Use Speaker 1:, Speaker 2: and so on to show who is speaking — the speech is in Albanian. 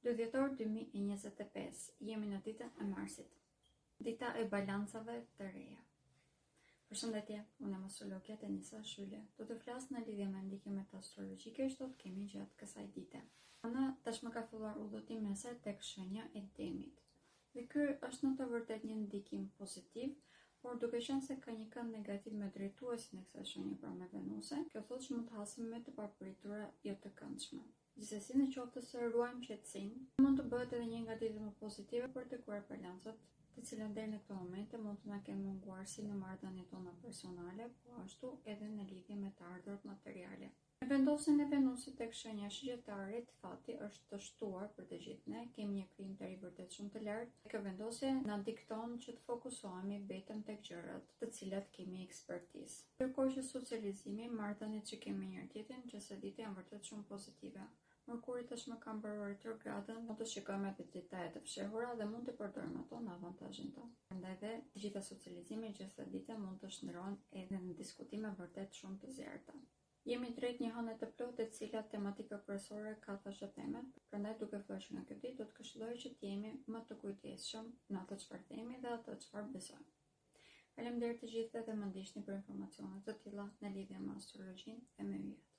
Speaker 1: 2 dhjetor 2025, jemi në ditën e Marsit. Dita e balancave të reja. Përshëndetje, unë jam astrologja Tenisa Shyle. Do të flas në lidhje me ndikimet astrologjike që do të kemi gjatë kësaj dite. Hëna tashmë ka filluar udhëtimin e saj tek shenja e Demit. Dhe ky është në të vërtetë një ndikim pozitiv, por duke qenë se ka një kënd negativ me drejtuesin e kësaj shenje, pra me Venusin, kjo thotë që mund të hasim me të papritura jo të këndshme. Gjithsesi në qoftë se ruajmë qetësinë, mund të bëhet edhe një nga ditët më pozitive për të kryer balancat, të cilat deri në këto momente mund të na kenë munguar si në marrëdhëniet tona personale, po ashtu edhe në lidhje me të ardhurat materiale. Me vendosjen e Venusit tek shenja e Shigjetarit, fati është shtuar për të gjithë ne, kemi një krijimtari vërtet shumë të lartë dhe kjo vendosje na dikton që të fokusohemi vetëm tek gjërat të cilat kemi ekspertizë. Ndërkohë që socializimi, marrëdhëniet që kemi me njëri-tjetrin gjatë kësaj dite janë vërtet shumë pozitive. Mërkuri tashmë ka mbaruar retrogradën, mund të shikojmë edhe detaje të fshehura dhe mund t'i përdorim ato në avantazhin tonë. Prandaj dhe të gjitha socializimet gjatë kësaj dite mund të shndërrohen edhe në diskutime vërtet shumë të zjarrta. Jemi drejt një hëne të plotë e cila tematika kryesore ka thashethemet, prandaj duke filluar që nga kjo ditë do të këshilloja që të jemi më të kujdesshëm në atë çfarë themi dhe atë çfarë besojmë. Faleminderit të gjithëve dhe më ndiqni për informacione të tilla në lidhje me astrologjinë dhe me yjet.